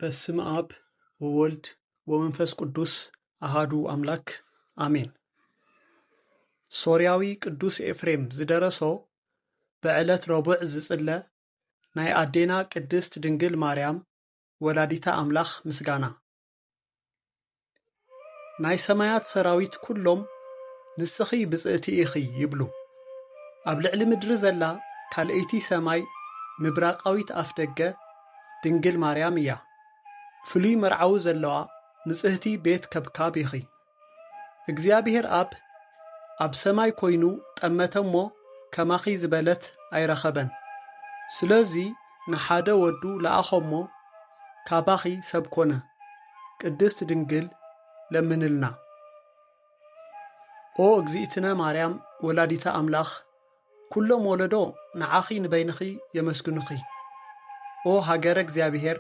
በስመ ኣብ ወወልድ ወመንፈስ ቅዱስ ኣሃዱ ኣምላክ ኣሜን። ሶርያዊ ቅዱስ ኤፍሬም ዝደረሶ ብዕለት ረቡዕ ዝጽለ ናይ ኣዴና ቅድስት ድንግል ማርያም ወላዲተ ኣምላኽ ምስጋና። ናይ ሰማያት ሰራዊት ኩሎም ንስኺ ብጽእቲ ኢኺ ይብሉ። ኣብ ልዕሊ ምድሪ ዘላ ካልኣይቲ ሰማይ ምብራቓዊት ኣፍ ደገ ድንግል ማርያም እያ። ፍሉይ መርዓዊ ዘለዋ ንጽህቲ ቤት ከብካብ ኢኺ። እግዚኣብሔር ኣብ ኣብ ሰማይ ኮይኑ ጠመተ እሞ ከማኺ ዝበለት ኣይረኸበን። ስለዚ ንሓደ ወዱ ለኣኸ እሞ ካባኺ ሰብ ኮነ። ቅድስት ድንግል ለምንልና። ኦ እግዚእትነ ማርያም ወላዲተ ኣምላኽ፣ ኩሎም ወለዶ ንዓኺ ንበይንኺ የመስግኑኺ። ኦ ሃገረ እግዚኣብሔር፣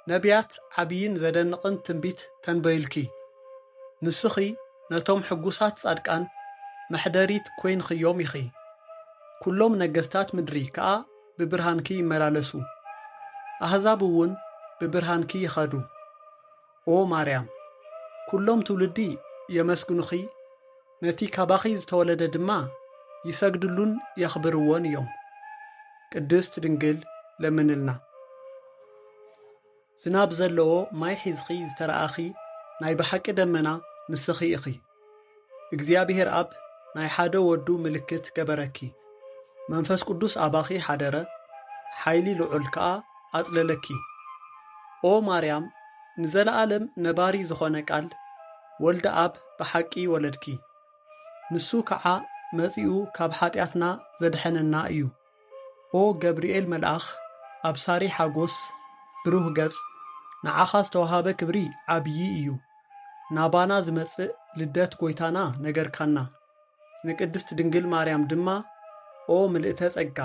ነቢያት ዓብይን ዘደንቕን ትንቢት ተንበዩልኪ። ንስኺ ነቶም ሕጉሳት ጻድቃን መሕደሪት ኮይንኽዮም ኢኺ። ኩሎም ነገስታት ምድሪ ከኣ ብብርሃንኪ ይመላለሱ። ኣህዛብ እውን ብብርሃንኪ ይኸዱ። ኦ ማርያም፣ ኩሎም ትውልዲ የመስግኑኺ፣ ነቲ ካባኺ ዝተወለደ ድማ ይሰግድሉን የኽብርዎን እዮም። ቅድስት ድንግል ለምንልና። ዝናብ ዘለዎ ማይ ሒዝኺ ዝተረኣኺ ናይ ብሓቂ ደመና ንስኺ ኢኺ። እግዚኣብሔር ኣብ ናይ ሓደ ወዱ ምልክት ገበረኪ። መንፈስ ቅዱስ ኣባኺ ሓደረ፣ ሓይሊ ልዑል ከኣ ኣጽለለኪ። ኦ ማርያም፣ ንዘለኣለም ነባሪ ዝኾነ ቃል ወልደ ኣብ ብሓቂ ወለድኪ። ንሱ ከኣ መጺኡ ካብ ሓጢኣትና ዘድሐነና እዩ። ኦ ገብርኤል መልኣኽ፣ ኣብሳሪ ሓጎስ፣ ብሩህ ገጽ፣ ንዓኻ ዝተዋሃበ ክብሪ ዓብዪ እዩ። ናባና ዝመጽእ ልደት ጐይታና ነገርካና። ንቅድስት ድንግል ማርያም ድማ፣ ኦ ምልእተ ጸጋ፣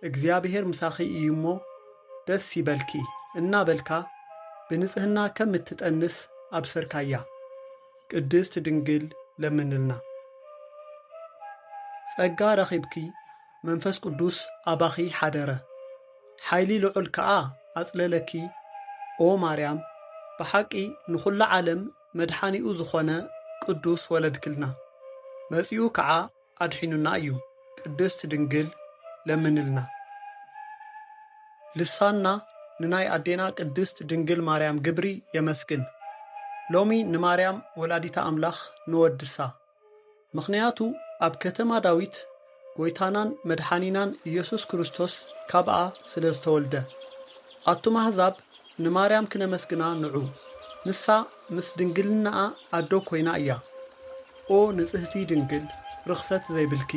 እግዚኣብሔር ምሳኺ እዩ እሞ ደስ ይበልኪ እናበልካ ብንጽህና ከም እትጠንስ ኣብሰርካያ። ቅድስት ድንግል ለምንልና። ጸጋ ረኺብኪ መንፈስ ቅዱስ ኣባኺ ሓደረ። ሓይሊ ልዑል ከኣ ኣጽለለኪ። ኦ ማርያም፣ ብሓቂ ንኹላ ዓለም መድሓኒኡ ዝኾነ ቅዱስ ወለድክልና። መጺኡ ከኣ ኣድሒኑና እዩ። ቅድስት ድንግል ለምንልና። ልሳንና ንናይ ኣዴና ቅድስት ድንግል ማርያም ግብሪ የመስግን። ሎሚ ንማርያም ወላዲተ ኣምላኽ ንወድሳ። ምኽንያቱ ኣብ ከተማ ዳዊት ጐይታናን መድሓኒናን ኢየሱስ ክርስቶስ ካብኣ ስለ ዝተወልደ። ኣቱም ኣህዛብ ንማርያም ክነመስግና ንዑ። ንሳ ምስ ድንግልናኣ ኣዶ ኮይና እያ። ኦ ንጽህቲ ድንግል ርኽሰት ዘይብልኪ፣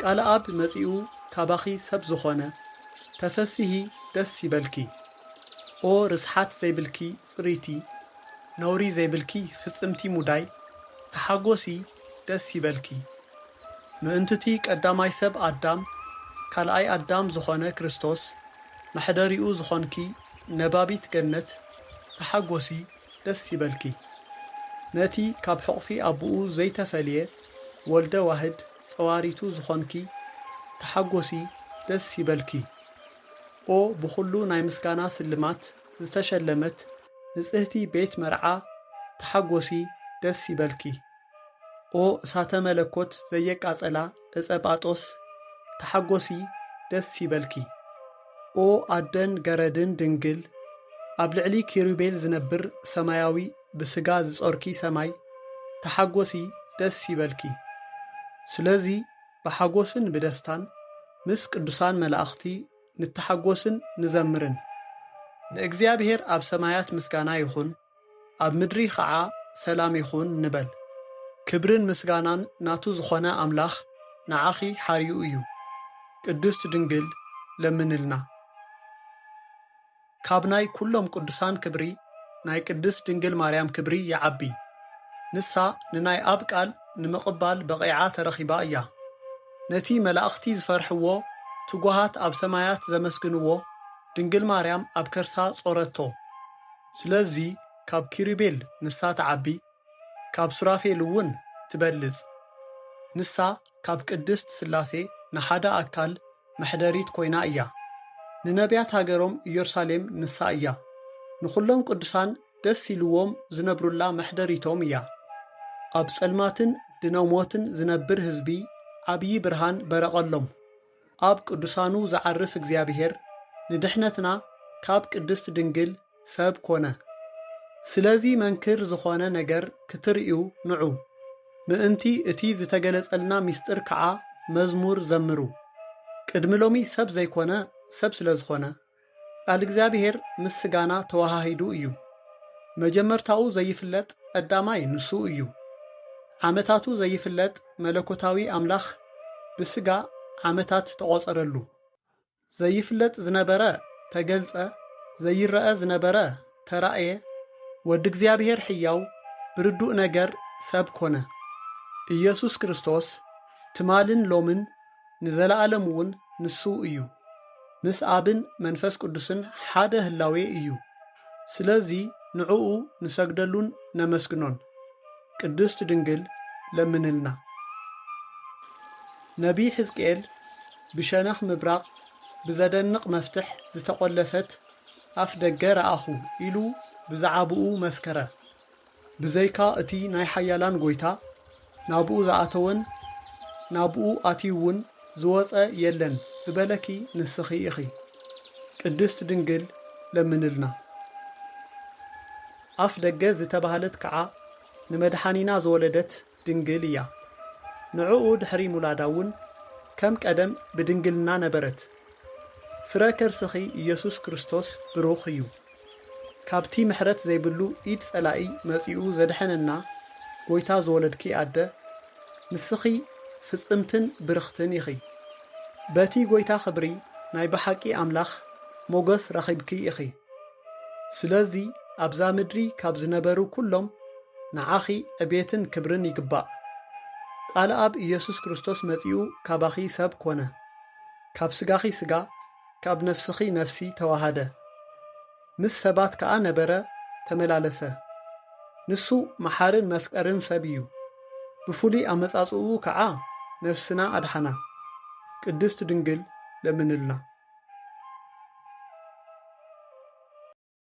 ቃለ ኣብ መጺኡ ካባኺ ሰብ ዝኾነ፣ ተፈስሂ ደስ ይበልኪ። ኦ ርስሓት ዘይብልኪ ጽሪቲ፣ ነውሪ ዘይብልኪ ፍጽምቲ ሙዳይ፣ ተሓጎሲ ደስ ይበልኪ። ምእንትቲ ቀዳማይ ሰብ ኣዳም፣ ካልኣይ ኣዳም ዝኾነ ክርስቶስ፣ መሕደሪኡ ዝኾንኪ ነባቢት ገነት፣ ተሓጎሲ ደስ ይበልኪ። ነቲ ካብ ሕቑፊ ኣቦኡ ዘይተፈልየ ወልደ ዋህድ ጸዋሪቱ ዝኾንኪ፣ ተሓጎሲ ደስ ይበልኪ። ኦ ብኹሉ ናይ ምስጋና ስልማት ዝተሸለመት ንጽህቲ ቤት መርዓ፣ ተሓጎሲ ደስ ይበልኪ። ኦ እሳተ መለኮት ዘየቃጸላ ዕጸ ጳጦስ፣ ተሓጎሲ ደስ ይበልኪ። ኦ ኣደን ገረድን ድንግል፣ ኣብ ልዕሊ ኪሩቤል ዝነብር ሰማያዊ ብስጋ ዝጾርኪ ሰማይ፣ ተሓጎሲ ደስ ይበልኪ። ስለዚ ብሓጎስን ብደስታን ምስ ቅዱሳን መላእኽቲ ንተሓጎስን ንዘምርን። ንእግዚኣብሔር ኣብ ሰማያት ምስጋና ይኹን፣ ኣብ ምድሪ ኸዓ ሰላም ይኹን ንበል። ክብርን ምስጋናን ናቱ ዝኾነ ኣምላኽ ንዓኺ ሓርዩ እዩ። ቅድስት ድንግል ለምንልና። ካብ ናይ ኩሎም ቅዱሳን ክብሪ ናይ ቅድስት ድንግል ማርያም ክብሪ ይዓቢ። ንሳ ንናይ ኣብ ቃል ንምቕባል በቒዓ ተረኺባ እያ። ነቲ መላእኽቲ ዝፈርሕዎ ትጉሃት ኣብ ሰማያት ዘመስግንዎ ድንግል ማርያም ኣብ ከርሳ ጾረቶ። ስለዚ ካብ ኪሩቤል ንሳ ትዓቢ፣ ካብ ሱራፌል እውን ትበልጽ። ንሳ ካብ ቅድስት ሥላሴ ንሓደ ኣካል መሕደሪት ኮይና እያ። ንነቢያት ሃገሮም ኢየሩሳሌም ንሳ እያ። ንኹሎም ቅዱሳን ደስ ኢልዎም ዝነብሩላ መሕደሪቶም እያ። ኣብ ጸልማትን ድነ ሞትን ዝነብር ህዝቢ ዓብዪ ብርሃን በረቐሎም። ኣብ ቅዱሳኑ ዝዓርፍ እግዚኣብሔር ንድሕነትና ካብ ቅድስት ድንግል ሰብ ኮነ። ስለዚ መንክር ዝኾነ ነገር ክትርእዩ ንዑ። ምእንቲ እቲ ዝተገለጸልና ምስጢር ከዓ መዝሙር ዘምሩ። ቅድሚ ሎሚ ሰብ ዘይኮነ ሰብ ስለ ዝኾነ፣ ቃል እግዚኣብሔር ምስ ስጋና ተዋሃሂዱ እዩ። መጀመርታኡ ዘይፍለጥ ቀዳማይ ንሱ እዩ። ዓመታቱ ዘይፍለጥ መለኮታዊ ኣምላኽ ብስጋ ዓመታት ተቖጸረሉ። ዘይፍለጥ ዝነበረ ተገልጸ፣ ዘይረአ ዝነበረ ተራእየ። ወዲ እግዚኣብሔር ሕያው ብርዱእ ነገር ሰብ ኮነ። ኢየሱስ ክርስቶስ ትማልን ሎምን ንዘለዓለም እውን ንሱ እዩ። ምስ ኣብን መንፈስ ቅዱስን ሓደ ህላዌ እዩ። ስለዚ ንዕኡ ንሰግደሉን ነመስግኖን። ቅድስት ድንግል ለምንልና። ነቢይ ሕዝቅኤል ብሸነኽ ምብራቕ ብዘደንቕ መፍትሕ ዝተቖለሰት ኣፍ ደገ ረኣኹ ኢሉ ብዛዕባኡ መስከረ። ብዘይካ እቲ ናይ ሓያላን ጎይታ ናብኡ ዝኣተወን ናብኡ ኣትዩ እውን ዝወጸ የለን ዝበለኪ ንስኺ ኢኺ። ቅድስት ድንግል ለምንልና። ኣፍ ደገ ዝተባህለት ከዓ ንመድሓኒና ዝወለደት ድንግል እያ። ንዕኡ ድሕሪ ሙላዳ እውን ከም ቀደም ብድንግልና ነበረት። ፍረ ከርስኺ ኢየሱስ ክርስቶስ ብሩኽ እዩ። ካብቲ ምሕረት ዘይብሉ ኢድ ጸላኢ መጺኡ ዘድሐነና ጎይታ ዝወለድኪ ኣደ፣ ንስኺ ፍጽምትን ብርኽትን ኢኺ። በቲ ጎይታ ክብሪ ናይ ብሓቂ ኣምላኽ ሞገስ ረኺብኪ ኢኺ። ስለዚ ኣብዛ ምድሪ ካብ ዝነበሩ ኩሎም ንዓኺ ዕቤትን ክብርን ይግባእ። ቃል ኣብ ኢየሱስ ክርስቶስ መጺኡ ካባኺ ሰብ ኮነ። ካብ ስጋኺ ስጋ፣ ካብ ነፍስኺ ነፍሲ ተዋሃደ። ምስ ሰባት ከኣ ነበረ፣ ተመላለሰ። ንሱ መሓርን መፍቀርን ሰብ እዩ። ብፍሉይ ኣመጻጽኡ ከኣ ነፍስና ኣድሓና። ቅድስት ድንግል ለምንልና።